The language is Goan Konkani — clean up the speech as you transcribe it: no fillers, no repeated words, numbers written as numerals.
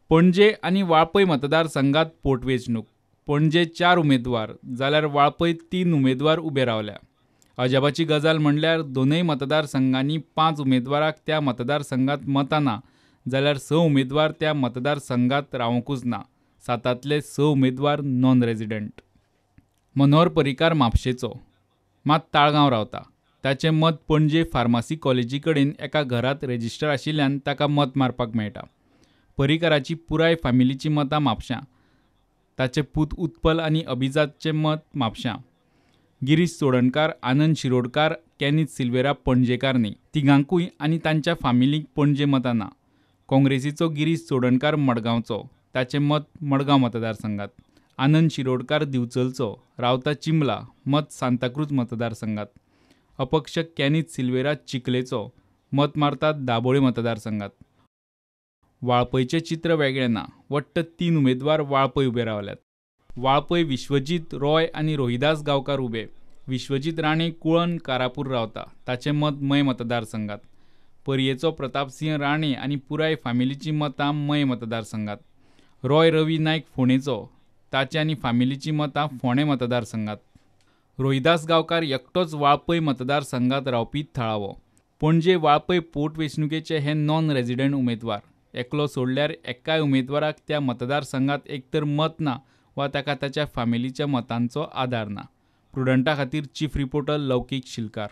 पणजे आनी वाळपय मतदारसंघात पोटवेंचणूक. पणजे 4 उमेदवार जाल्यार वाळपय 3 उमेदवार उबे रावल्या. अजापाची गजाल म्हणल्यार दोनूय मतदारसंघांनी 5 उमेदवाराक त्या मतदारसंघात मतां ना जाल्यार 6 उमेदवार त्या मतदारसंघात रावंकूच ना. 7तांतले 6 उमेदवार नॉन रेजिडंट. मनोहर पर्रीकार म्हापशेचो, मात ताळगांव रावता. ताचें मत पणजे फार्मासी कॉलेजी कडेन एका घरांत रेजिस्टर आशिल्ल्यान ताका मत मारपाक मेळटा. पर्रीकाराची पुराय फामिलीची मतां म्हापश्यां. ताचे पूत उत्पल आनी अभिजातचें मत म्हापश्यां. गिरीश चोडणकार, आनंद शिरोडकार, कॅनीत सिल्वेरा पणजेकार न्ही. तिगांकूय आनी तांच्या फामिलीक पणजे मतां ना. काँग्रेसीचो गिरीश चोडणकार मडगांवचो, ताचें मत मडगांव मतदारसंघात. आनंद शिरोडकार दिवचलचो, रावता चिंबला, मत सांताक्रूज मतदारसंघात. अपक्ष कॅनीत सिल्वेरा चिखलेचो, मत मारतात दाबोळी मतदारसंघात. वाळपयचें चित्र वेगळें ना. वट्ट 3 उमेदवार वाळपय उबे रावल्यात. वाळपय विश्वजीत रॉय आनी रोहिदास गांवकार उबे. विश्वजीत राणे कुळण कारापूर रावता, ताचें मत मय मतदारसंघात. पर्येचो प्रतापसिंह राणे आनी पुराय फामिलीची मतां मय मतदारसंघात. रॉय रवी नायक फोंडेचो, ताचे आनी फामिलीची मतां फोंडें मतदारसंघात. रोहिदास गांवकार एकटोच वाळपय मतदारसंघात रावपी थळावो. पणजे वाळपय पोटवेंचणुकेचे हे नॉन रेजिडंट उमेदवार. एकलो सोडल्यार एकाय उमेदवाराक त्या मतदारसंघात एकतर मत ना वा ताका ताच्या फामिलीच्या मतांचो आदार ना. प्रुडंटा खातीर चीफ रिपोर्टर लौकीक शिलकार.